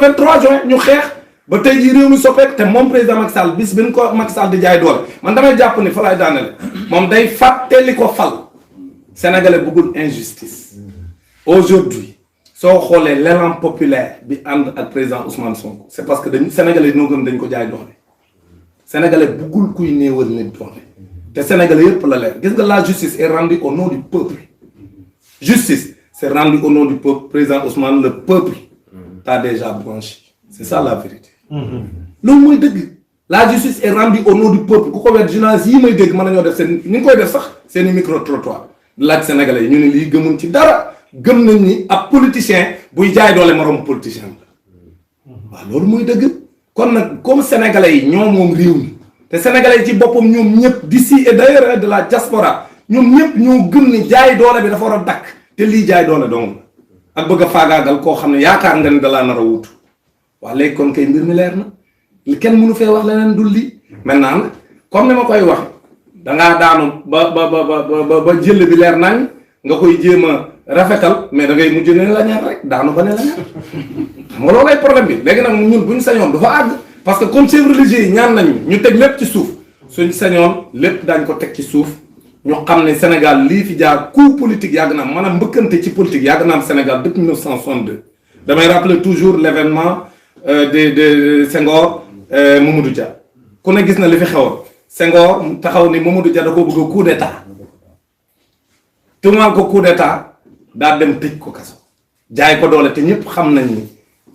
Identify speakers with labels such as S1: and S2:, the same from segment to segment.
S1: 23 juin ñu xeex ba tey jii réew mi soppeeku te moom président Macky Sall bis bi ñu ko Macky Sall di jaay doole man damay jàpp ni fa lay daanele moom day fàttali ko fal sénégalais bëggul injustice aujourd'hui soo xoolee l'élan populaire bi ànd ak président Ousmane Sonko c'est parce que dañu sénégalais ñoo gëm dañ ko jaay doole sénégalais bëggul kuy néewal nit doole te sénégalais yëpp la leer gis nga la justice est rendue au nom du peuple justice c'est rendu au nom du peuple président Ousmane le peuple t'a déjà blanchi c'est ça la vérité loolu mooy dëgg la justice est rendue au nom du peuple ku ko wet journaliste yi may dégg mën nañoo def seen ni ngi koy def sax seen i micro trottoir laaj sénégalais yi ñu ne lii gëmuñ ci dara gëm nañ ni ab politicien buy jaay doole moroom politicien la waaw loolu mooy dëgg kon nag comme sénégalais yi ñoom moom réew mi te sénégalais yi ci boppam ñoom ñëpp d'ici et d'ailleurs de la diaspora ñoom ñëpp ñoo gëm ni jaay doole bi dafa war a dakk te lii jaay doole dong ak bëgg a faagaagal koo xam ne yaakaar nga ni dalaa nar a wutu waaw léegi kon kay mbir mi leer na kenn mënu fee wax leneen dul lii maintenant nag comme ni ma koy wax dangaa daanu ba jël bi leer nañ nga koy jéem a rafetal mais da ngay mujj ne la ñaar rek daanu ba ne la ñaar xam nga loolay problème bi léegi nag ñun buñ sañoon du fa àgg parce que comme chefs religieux yi ñaan nañu ñu teg lépp ci suuf suñ sañoon lépp daañ ko teg ci suuf ñu xam ne Sénégal lii fi jaar coup politique yàgg na am maanaam mbëkkante ci politique yàgg na am Sénégal depuis 1962 damay rappeler toujours l'événement de Senghor Mamadou Dia ku ne gis na li fi xewoon Senghor taxaw ni Mamadou Dia da ko bëgg a coup d'état tuumaal ko coup d'état daa dem tëj ko kaso jaay ko doole te ñëpp xam nañ ni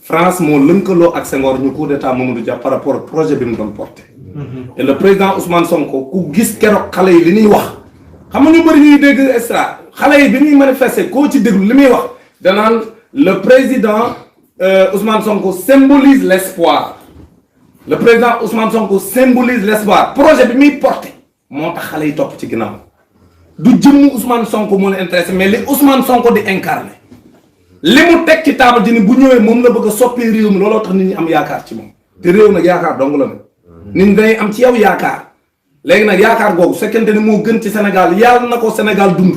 S1: France moo lënkaloo ak Senghor ñu coup d'état Mamadou Dia par rapport ak projet bi mu doon porté et le président Ousmane Sonko ku gis keroog xale yi li ñuy wax xam nga ñu bëri ñuy dégg extra xale yi bi ñuy manifester koo ci déglu li muy wax danaan le président Ousmane Sonko symbolise l'espoir le président Ousmane Sonko symbolise l'espoir projet bi muy porté moo tax xale yi topp ci ginnaaw du jëmmu Ousmane Sonko moo leen intéressé mais li Ousmane Sonko di incarné li mu teg ci table ji ni bu ñëwee moom la bëgg a soppee réew mi looloo tax nit ñi am yaakaar ci moom te réew nag yaakaar dong la nag nit ñi day am ci yow yaakaar léegi nag yaakaar googu fekkente ne moo gën ci Sénégal yàlla na ko Sénégal dund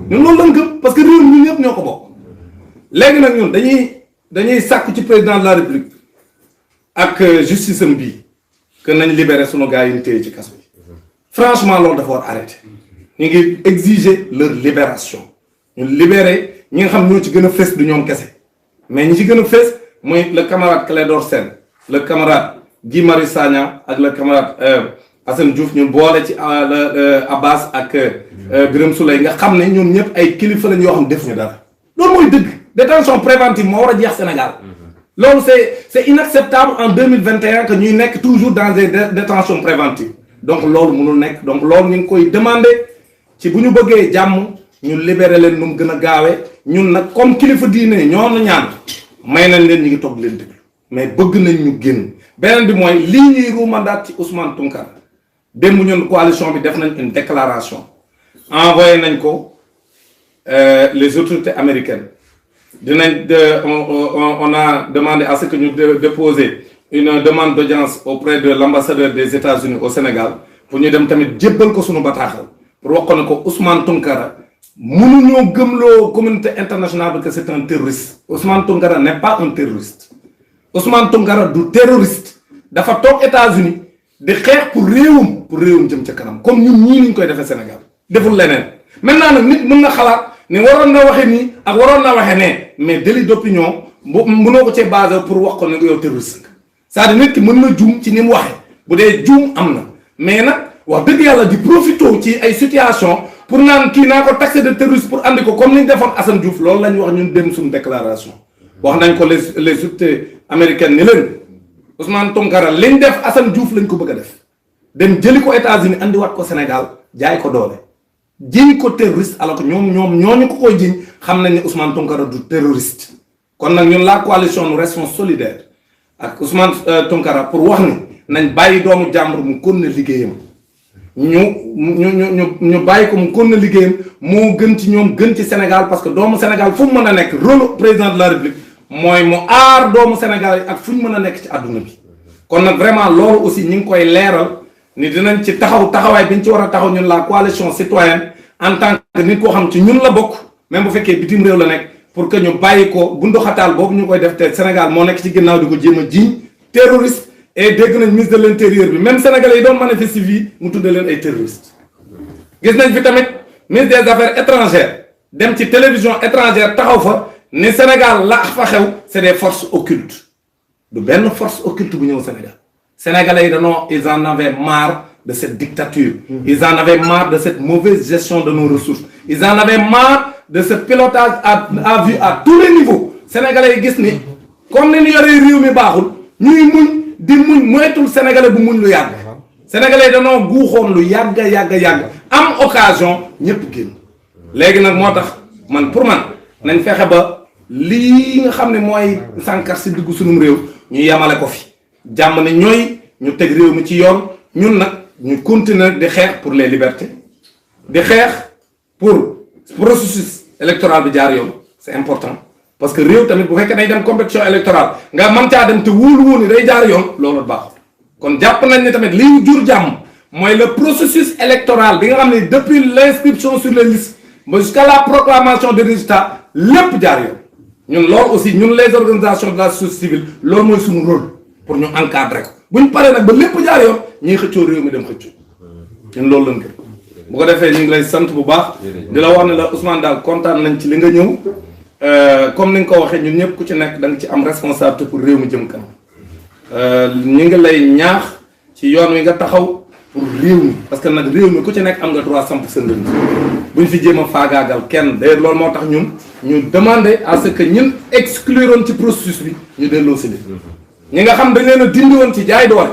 S1: ñun loolu lañ gëm parce que réew mi ñun ñëpp ñoo ko bokk léegi nag ñun dañuy sàkku ci président de la République ak justice am bii que nañ libérer sunu gars yi ñu téye ci kaso bi franchement loolu dafa war arrêter ñu ngi exiger leur libération ñu libérer ñi nga xam ñoo ci gën a fës du ñoom kese mais ñi ci gën a fës mooy le camarade Clédor Sène le camarade Guy Marius Sagna ak le camarade Assane Diouf ñu boole ci Abbas ak Birame Souleye nga xam ne ñoom ñëpp ay kilifa lañ yoo xam defuñu dara loolu mooy dëgg détention préventive moo war a jeex Sénégal loolu c'est inacceptable en 2021 que ñuy nekk toujours dans des détentions préventives donc loolu mënul nekk donc loolu ñu ngi koy demander ci bu ñu bëggee jàmm ñu libérer leen nu mu gën a gaawee ñun nag comme kilifa diine ñoo na ñaan may nañ leen ñu ngi toog leen déglu mais bëgg nañ ñu génn beneen bi mooy lii ñuy ruumandaat ci Ousmane Tounkara démb ñun coalition bi def nañ une déclaration envoyé nañ ko les autorités américaines on a demandé à ce que ñu déposer une demande d'audience auprès de l'ambassadeur des États-Unis au Sénégal pour ñu dem tamit jébbal ko suñu bataaxal pour wax ko ne ko Ousmane Tounkara mënuñoo gëmloo communauté internationale que c'est un terroriste Ousmane Tounkara n'est pas un terroriste Ousmane Tounkara du terroriste dafa toog États-Unis di xeex pour réewum jëm ca kanam comme ñun ñii niñ koy defee Sénégal deful leneen maintenant nag nit mën na xalaat ni waroon na waxee nii ak waroon na waxee nee mais délit d'opinion mënoo ko cee basé pour wax ko ne yow terroriste c'est-à-dire nit ki mën na juum ci ni mu waxee bu dee juum am na mais nag wax dëgg yàlla di profité ci ay situation pour naan kii naa ko taxé de terroriste pour andi ko comme ni ñu defoon Assane Diouf loolu la ñu wax ñun dem suñu déclaration wax nañ ko les autorités américaines ni leen Ousmane Tounkara liñ def Assane Diouf lañ ko bëgg a def dem jëli ko États-Unis andiwaat ko Sénégal jaay ko doole jiñ ko terroriste alors que ñooñu ko koy jiñ xam nañ ne Ousmane Tounkara du terroriste kon nag ñun la coalition nous restons solidaires ak Ousmane Tounkara pour wax ni nañ bàyyi doomu jàmbur mu kon na liggéeyam ñu bàyyi ko mu kon na liggéeyam moo gën ci ñoom gën ci Sénégal parce que doomu Sénégal fu mu mën a nekk rôle président de la République mooy mu aar doomu Sénégal yi ak fu ñu mën a nekk ci àdduna bi kon nag vraiment loolu aussi ñu ngi koy leeral ni dinañ ci taxawaay bi ñu ci war a taxaw ñun la coalition citoyenne en tant que nit koo xam ci ñun la bokk même bu fekkee bitim réew la nekk pour que ñu bàyyi ko bundu xataal boobu ñu koy def te Sénégal moo nekk ci ginnaaw di ko jéem a jiiñ terroriste et dégg nañ ministre de l'intérieur bi même sénégalais yi doon manifester fii mu tudde leen ay terroristes gis nañ fi tamit ministre des affaires étrangères dem ci télévision étrangère taxaw fa ni Sénégal la fa xew c'est des forces occultes du benn force occulte bu ñëw Sénégal sénégalais yi danoo ils en avaient marre de cette dictature ils en avaient marre de cette mauvaise gestion de nos ressources ils en avaient marre de ce pilotage à vue à tous les niveaux sénégalais yi gis ni comme ni ñu yoree réew mi baaxul ñuy muñ di muñ moytul sénégalais bu muñ lu yàgg sénégalais yi danoo guuxoon lu yàgg am occasion ñëpp génn léegi nag moo tax man pour man nañ fexe ba lii nga xam ne mooy sànkar si dugg sunum réew ñu yemale ko fi jàmm ne ñooy ñu teg réew mi ci yoon ñun nag ñu continuer di xeex pour les libertés di xeex pour processus électoral bi jaar yoon c'est important parce que réew tamit bu fekkee day dem compétition électorale nga mën caa dem te wóolu ni day jaar yoon loolu baaxul kon jàpp nañ ne tamit li ñu jur jàmm mooy le processus électoral bi nga xam ne depuis l'inscription sur les listes ba jusqu'à la proclamation des résultats lépp jaar yoon ñun loolu aussi ñun les organisations de la société civile loolu mooy suñu rôle pour ñu encadrer ko bu ñu paree nag ba lépp jaar yoon ñiy xëccoo réew mi dem xëccoo ñun loolu lañ gën bu ko defee ñu ngi lay sant bu baax di la wax ne la Ousmane daal kontaan nañ ci li nga ñëw comme ni nga ko waxee ñun ñëpp ku ci nekk da nga ci am responsabilité pour réew mi jëm kanam ñu ngi lay ñaax ci yoon wi nga taxaw pour réew mi parce que nag réew mi ku ci nekk am nga droit samp sa ndënd buñ fi jéem a faagaagal kenn d'ailleurs loolu moo tax ñun ñu demander à ce que ñun excluroon ci processus bi ñu delloo si leen ñi nga xam dañ leen a dindi woon ci jaay doole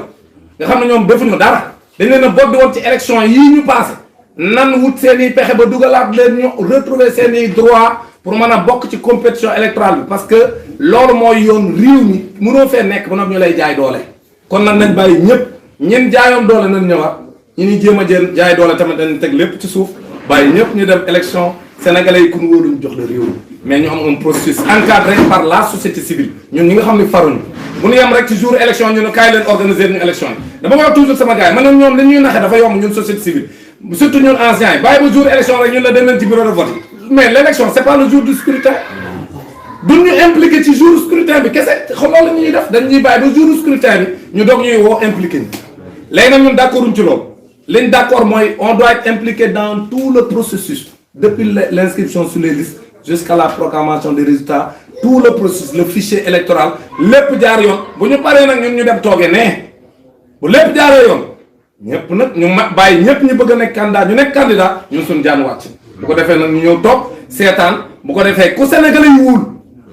S1: nga xam ne ñoom defuñu dara dañ leen a bodd woon ci élection yii ñu passé nan wut seen i pexe ba dugalaat leen ñu retrouver seen i droit pour mën a bokk ci compétition électorale bi parce que loolu mooy yoon réew mi mënoo fee nekk ba nag ñu lay jaay doole kon nag nañ bàyyi ñëpp ñen jaayoon doole nañ ñëwaat ñu ni jéem a jël jaay doole tamit dañ teg lépp ci suuf bàyyi ñëpp ñu dem élection sénégalais yi ku ñu wóolu ñu jox la réew mi mais ñu am un processus encadré par la société civile ñun ñi nga xam ne faruñu bu ñu yem rek ci jour élection ñu ne kaay leen organiser ñu élection yi dama ko wax toujours sama gars yi man ne ñoom li ñuy naxee dafa yomb ñun société civile surtout ñun anciens yi bàyyi ba jour élection rek ñun la dem leen ci bureau de vote mais l'élection c'est pas le jour du scrutin duñ ñu impliqué ci jour scrutin bi kese xam loolu la ñuy def dañ ñuy bàyyi ba jour scrutin bi ñu doog ñuy woo impliqué ñu léegi nag ñun d'accorduñ ci loolu liñ d'accord mooy on doit être impliqué dans tout le processus depuis l'inscription sur les listes jusqu'à la proclamation des résultats tout le processus le fichier électoral lépp jaar yoon bu ñu paree nag ñun ñu dem toogee ne bu lépp jaaree yoon ñëpp nag ñu bàyyi ñëpp ñu bëgg a nekk candidat ñu nekk candidat ñun suñu jaan wàcc bu ko defee nag ñu ñëw toog seetaan bu ko defee ku Sénégalais yi wul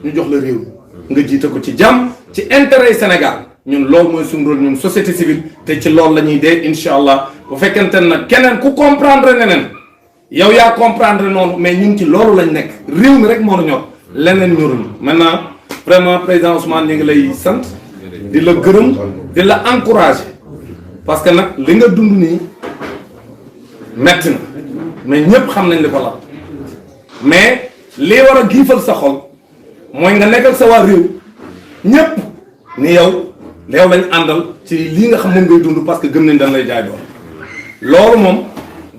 S1: ñu jox la réew nga jiite ko ci jàmm ci intérêt Sénégal ñun loolu mooy suñu rôle ñun société civile te ci loolu la ñuy dee incha allah bu fekkente nag keneen ku comprendre neneen yow yaa comprendre noonu mais ñun ci loolu lañ nekk réew mi rek moo ñor leneen ñoruñu maintenant vraiment président Ousmane ñu ngi lay sant di la gërëm di la encourager parce que nag li nga dund nii metti na mais ñëpp xam nañ li ko la mais li war a giifal sa xol mooy nga nekkal sa waa réew ñëpp ni yow lañ àndal ci lii nga xam moom ngay dund parce que gëm nañ dañ lay jaay doon loolu moom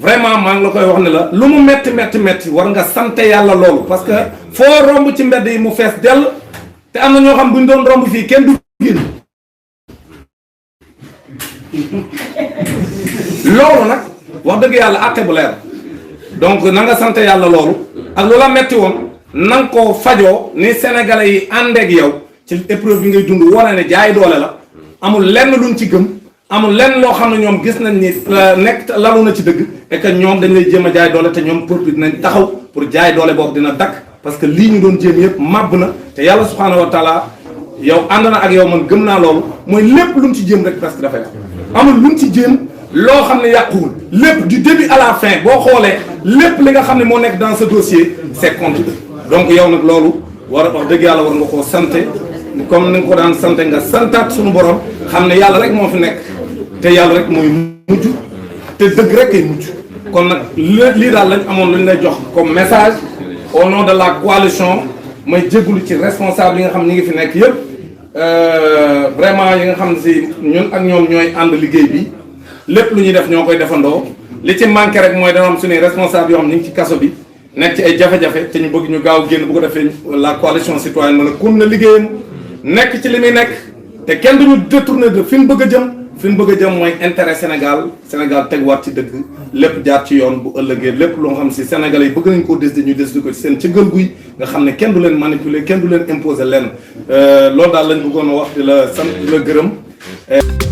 S1: vraiment maa ngi la koy wax ne la lu mu metti war nga sante yàlla loolu parce que foo romb ci mbedd yi mu fees dell te am na ñoo xam bu ñu doon romb fii kenn du génn loolu nag wax dëgg yàlla àtte bu leer donc na nga sante yàlla loolu ak lu la metti woon na nga ko fajoo ni sénégalais yi àndeeg yow ci épreuve yi ngay dund wane ne jaay doole la amul lenn luñ ci gëm amul lenn loo xam ne ñoom gis nañ ni nekk lalu na ci dëgg et que ñoom dañ lay jéem a jaay doole te ñoom peuple dinañ taxaw pour jaay doole boobu dina dakk parce que lii ñu doon jéem yëpp màbb na te yàlla subhanahu wa taala yow ànd na ak yow man gëm naa loolu mooy lépp lu mu ci jéem rek presque dafay amul lu mu ci jéem loo xam ne yàquwul lépp du début à la fin boo xoolee lépp li nga xam ne moo nekk dans ce dossier c'est contre eux donc yow nag loolu war a wax dëgg yàlla war nga koo sante comme ni nga ko daan sante nga santaat suñu borom xam ne yàlla rek moo fi nekk te yàlla rek mooy mujj te dëgg rek kay mujj kon nag lii daal lañ amoon lu ñu lay jox comme message au nom de la coalition may jégalu ci responsable yi nga xam ne ñi ngi fi nekk yëpp vraiment yi nga xam ne si ñun ak ñoom ñooy ànd liggéey bi lépp lu ñuy def ñoo koy defandoo li ci manqué rek mooy dana am suñuy responsable yoo xam ne ñu ngi ci kaso bi nekk ci ay jafe-jafe te ñu bëgg ñu gaaw génn bu ko defee la coalition citoyenne mën a kon na liggéeyam nekk ci li muy nekk te kenn duñu détourner de fi ñu bëgg a jëm fi ñu bëgg a jëm mooy intérêt Sénégal teguwaat ci dëgg lépp jaar ci yoon bu ëllëgee lépp loo xam si Sénégalais yi bëgg nañ koo décider ñu décider ko ci seen ci gël guy nga xam ne kenn du leen manipuler kenn du leen imposer lenn loolu daal lañ bëggoon a wax di la sant di la gërëm